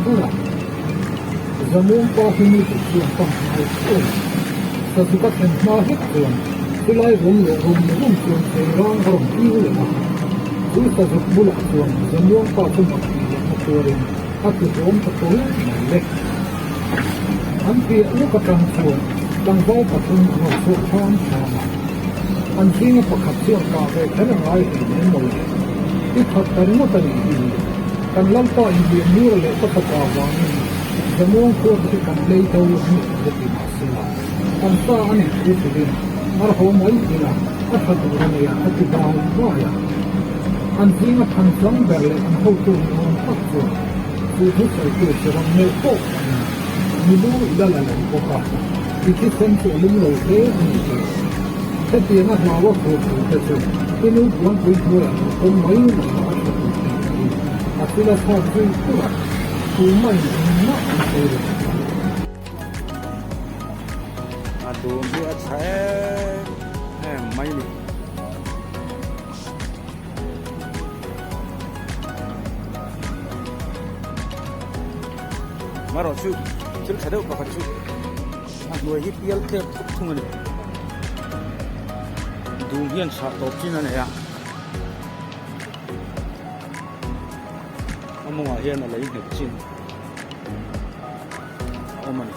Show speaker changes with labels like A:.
A: bur a. Zamuang pa hi mi duh chuan ka hmai thuai a. Sazuk a thlen hma hlek chuan chulai rum leh rum rum chuan Cheirang a rawn kiu leh a. Chu sazuk bulah chuan Zamuang pa chu mak tih leh na tuarin a tlu hlawm ta tawl mai le. An piah lawk atang chuan tlangval pathum an rawn chhuak hram hram a. An zinga pakhat chuan kah ve kher a ngai hleinem mawle. I that ta ringawt a nih hi. Kan Lalpa inlianmura leh ka fapa vangin Zamuang khua te hi kan lei do a ni ang ti mah se la, kan fa a nih thu hrilhin mar haw mai ila a tha tur a nia a ti bai bai a. An zinga thanchang ber leh an hotu ni awm tak chuan chu thusawitu chu rawn melh pawh pahin milu i la la lo bawk a, i thisen chu a lum lo hle a ni tih. Hetianga hlau a khur tur te chu i nu puanpui hnuaiah lo pawm mai mai la a tha tur tih hi a thil a chhak zui tur a, tumah in engmah an sawi lo.
B: A dum hi a tha em em mai ni. Marawh chu thil tha deuh pakhat chu a hnuai hi pial tlep thuk thung a ni. Dum hian chhah tawp chin a nei a. A mawngah hian a lei nghet chin a awm a ni.